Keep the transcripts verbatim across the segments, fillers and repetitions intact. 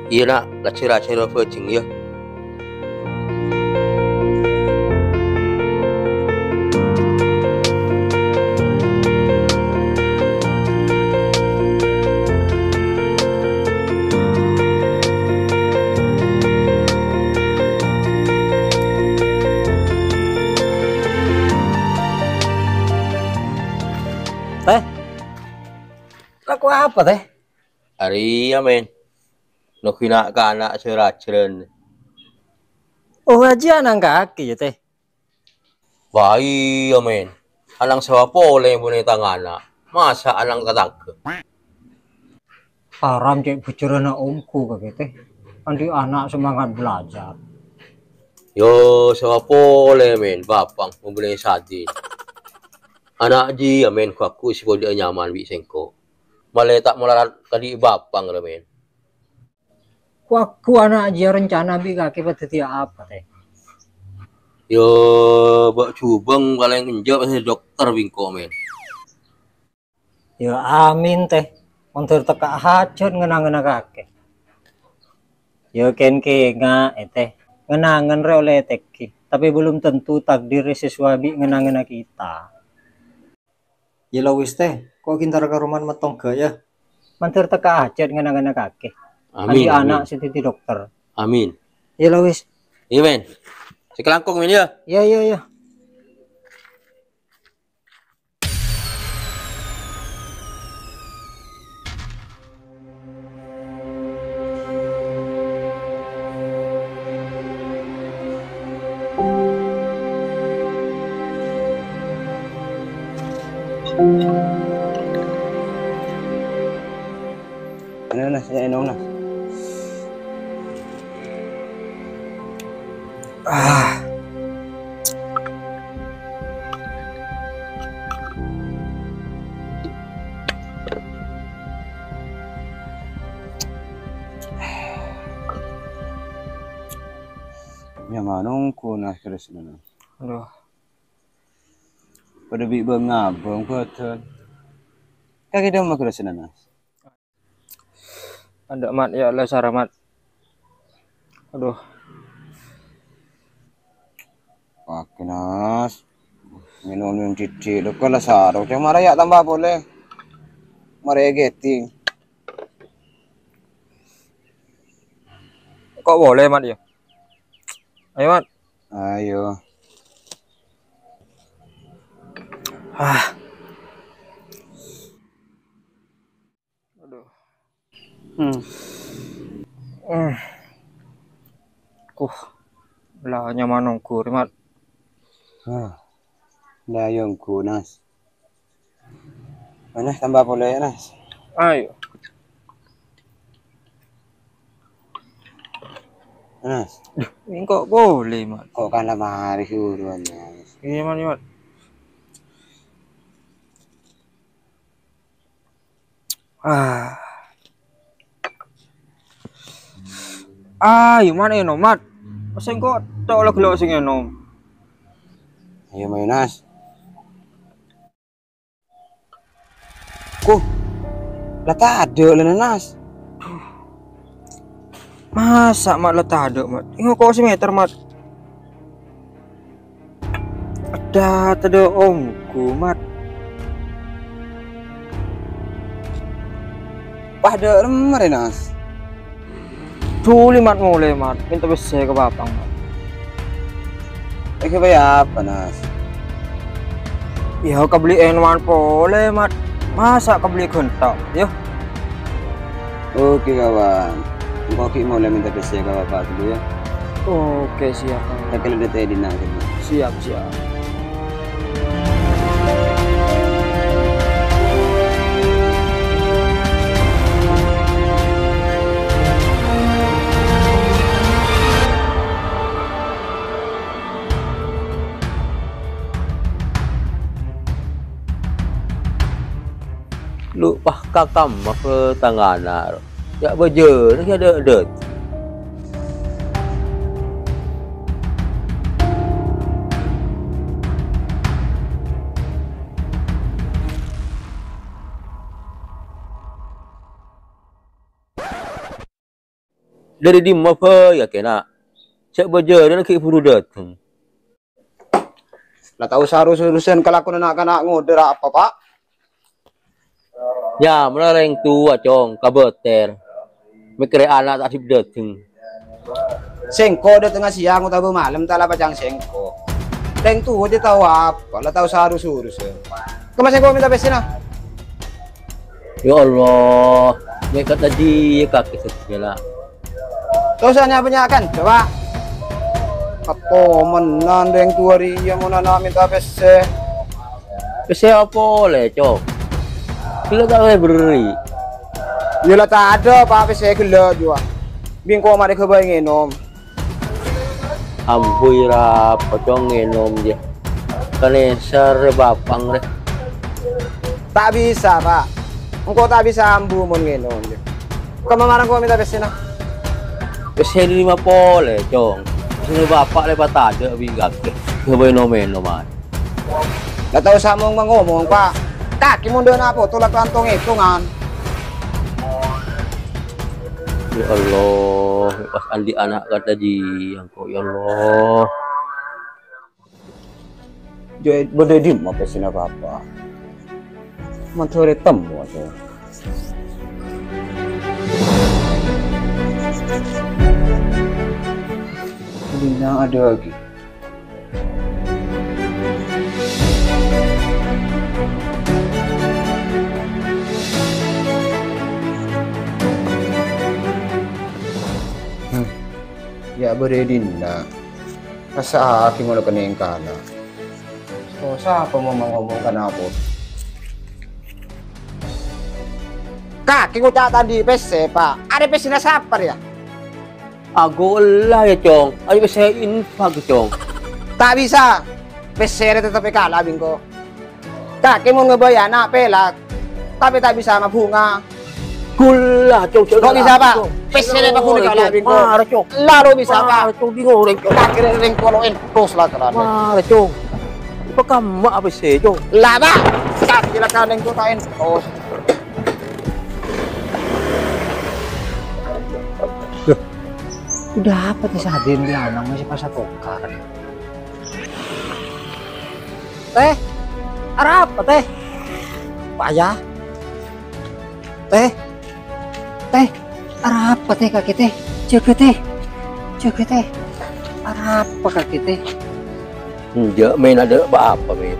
Iyâ, Na', lajhâr-lajhâr abhâjeng, yâ. Tèh, lako apa, Tèh? Arèya, Men. Nonggu na'-kana' sè rajârân. Oh, ajiyâ ana'na kakè, yâ, Tèh? Bâ iyâ, Men. Ana'na sèwa polè bânnè tang ana'. Masa' ana'na tatangghâ? Haram cè' bhujârânna ongghu kakè, Tèh. Andi' ana' semangat belajar. Yâ, sèwa polè, Men. Bapa'na bânnè sadin. Ana' jiyâ, Men, ghu-lagghu sè kodhu nyaman bi' sèngko'. Malè ta' malarat kadhi' bapa'na, Men. Ghu-lagghu ana' jiyâ rencana bi' kakè padâddhiyâ apa, Tèh? Yâ, bâ' jhubâ' palèng enjâ' pas dhâddhi dokter bi' engko', Men. Yâ, amin, Tèh. Mandhâr tekka' hajhât ngen-angenna kakè. Yâ, kèng-kènga', Tèh. Ngen-angen rè ollè tèngghi, tapè belum tentu takdir rè sesuai bi' ngen-angenna kita. Yâ la wis, Tèh, ko' ghi' entar ka romana mettong ghâ', yâ. Mandhâr tekka' hajhât ngen-angenna kakè. Amin, andi' ana' sè dhâddhi dokter. Amin. Yâ la wis. Iyâ, Men. Sè kalangkong, Men, yâ. Iyâ, iyâ, iyâ. Ano na, sa inom na. Ah. Nyaman ongghu, Nas, kèrèsèna, Nas. Aduh. Padâ bi' bâng-ngabâng bhâdhân. Kakè dâmma kèrèsèna, Nas. Adâ', Mat, yâ Allah, sara, Mat. Aduh. Paghâ, Nas. Ngènom-ngènom dhiddhi', lho, kala sara. Cè' mara yâ tamba polè. Mara èghedhing. Ko' polè, Mat, yâ? Ayo, Mat. Ayo. Ah. Aduh. Hmm. Hmm. Kuh. La nyaman ongghu rè, Mat. Ah. La yâ ongghu, Nas. Mana tamba polè, Nas? Ayo. Nas. Duh, engko' polè, Mat. Ko' kan la marè suruwan, Nas. Iyâ, Mat, iyâ, Mat. Ah. Ayo, Mat, ènom, Mat. Sèngko' tok la ghellâ' sè ngènom. Ayo, mayu, Nas. Kuh, la tadâ' la, Nas. Masa', Mat, la tadâ', Mat? Engko' sè mèter, Mat. Adâ' tadâ' ongghu, Mat. Pas dâ' remma rè, Nas. Dhuli, Mat, molè, Mat. Mènta pèssè ka bapa'na, Mat. Èghâbây apa, Nas? Yâ, kabelli ènoman polè, Mat. Masa' kabelli ghânta, yâ? Oke, kawan. Engko' ghi' molè mènta pèssè ka bapa' ghâllu, yâ. Oke, siap, kawan. Kakè la dâteng è dinna' ghâllu. Siap, siap. Lu pas ka kamma pe tangana ro. Ya' bâjâna sè dâ'-dâ'. Dhâri dimma bhâi, yâ, kèna? Jhâ' bâjârân ghi' buru dâteng. La ta' osa rus-rusan kalakoanna na'-kana' ngodâ ra apa, Pa'? Yâ, mala rèng towa, Cong, kabâter. Mèkkèrè ana' ta' dhip dâteng. Sèngko' dâtengnga sèyang otabâ malem ta' la pacang sèngko'. Rèng towa jhâ' tao apa, la ta' osa rus-rusan. Kemma sèngko' mènta pèssèna? Ya Allah, mè' kata jiyâ kakè sadhâjâna. Tosana bânnya' kan, coba. Katomenan rèng towa rèya mon ana' mènta pèssè. Pèssè apa polè, Cong? Ghellâ' ta' ollè berri'. Yâ la tadâ', Pa', pèssè ghellâ' juwa. Bi' engko' marè ghâbây ngènom. Ambu ra apa, Cong, ngènom, jâ. Kanèser, Bapa'ng, rè. Ta' bisa, Pa'. Engko' ta' bisa ambu mon ngènom, jâ. Kemma mara engko' mènta pèssèna? Pèssè dhâri dimma polè, Cong? Pèssèna Bapa' lè patadâ' bi' kakè. Ghâbây nom-ènom, aè. La ta' osa mong-, ngomong, Pa'. Kakè mon dâ' ana' poto la tong-ètongan. Ya Allah, pas andi' ana' kata jiyâ engko', ya Allah. Jâ-, bâdâ è dimma pèssèna Bapa'? Mandhâr ètemmo, Cong. Dinna adâghi. Hmm. Yâ, bâdâ è dinna. Rassa'aghi molo kennèng kana'. Oh, sapa mon ngomong kana' apa? Kakè ngoca' ta' andi' pèssè, Pa'. Arè pèssèna sapa rèya? Ago ella, yâ, Cong. Ayo pèssè infak, Cong. Ta' bisa. Pèssè rè tetep èkala' bi' engko'. Kakè mon ngabâi ana' pèlak, tapè ta' bisa mabhunga. Ghellâ', Cong, jhâ' Lo' bisa, Pa'? Cong. Pèssè rè pabhunga kala' bi' engko'. Mara, Cong. La lo' bisa, Pa'? Mara, Cong, bingung, Cong. Kakè rè rèng towa lo' entos la kalana. Mara, Cong. Pakamma pèssè, Cong? La, Pa'. Kakè la kalèng towa ta' entos. Loh, udah apa tè sadin di anang masih pas atokar? Tèh, arapa, Tèh? Paya. Tèh. Tèh, arapa, Tèh, kakè, Tèh? Jâgâ, Tèh. Jâgâ, Tèh. Arapa, kakè, Tèh? Enjâ', Mèn, tadâ' pa-apa, Mèn.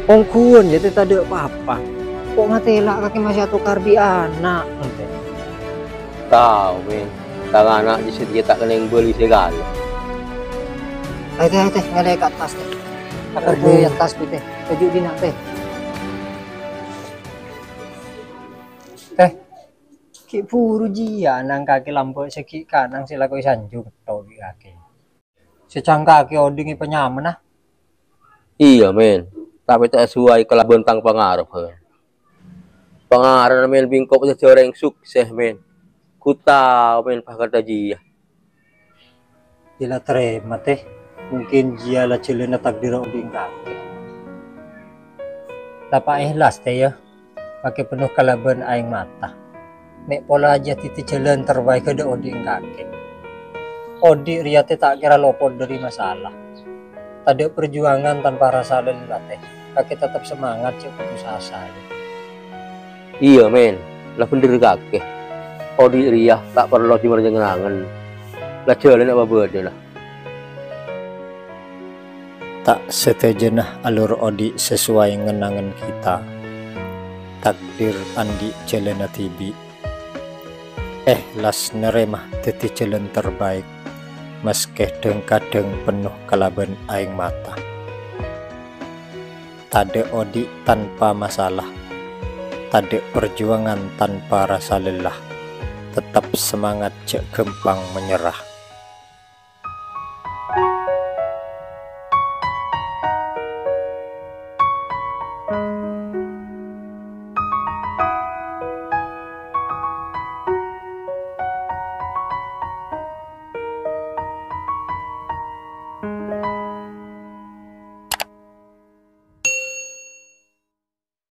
Ongghuwân, yâ, Tèh, tadâ' pa-apa. Kok ngatèla' kakè masih atokar bi' ana', Tèh? Tao, Mèn. Tang ana' jiyâ satèya ta' kennèng bâli sè ghâllu. Ayo, Tèh, ayo, Tèh, ngalè ka attas, Tèh. Aduh. Ka attas, Tèh. Toju' dinna', Tèh. Tèh, ghi' buru jiyâ nang kakè lambâ' sè ghi' kanang sè la koy sanjung ketto bi' kakè. Sè cangkakè odhing è panyamana. Iyâ, Mèn. Tapè ta' sowaè kalabân tang pangarep, he. Pangarep, Mèn, bi' engko' jhâjhâ orèng sukses, Mèn. Ghu tao, Mèn, bhâkal jiyâ. Yâ la tarèma, Tèh. Mungkin jiyâ la jhâlânna takdirra odhing kakè. Tapa' èhlas, Tèh, yâ. Kakè penno kalabân aèng mata. Mè' pola jiyâ dhâddhi jhâlân terbaik dâ' odhing kakè. Odhi' rèya, Tèh, ta' kèra lopot dâri masalah. Tadâ' parjuwangan tanpa rasa lelah, Tèh. Kakè tetep semangat, jhâ' putus asa, yâ. Iyâ, Mèn. La bhendher kakè. Odhi' rèya ta' parlo dimreng-rengngaghi. La jhâlânna pabâdâna. Ta' sadhâjâna alor odhi' sasoway ngen-angen kita. Takdir andi' jhâlânna dhibi'. Èhlas narèma dhâddhi jhâlân terbaik, maskè dhâng-kadhâng penno kalabân aèng mata. Tadâ' odhi' tanpa masalah, tadâ' parjuwangan tanpa rasa lelah, tettep semangat jhâ' ghâmpang menyerah.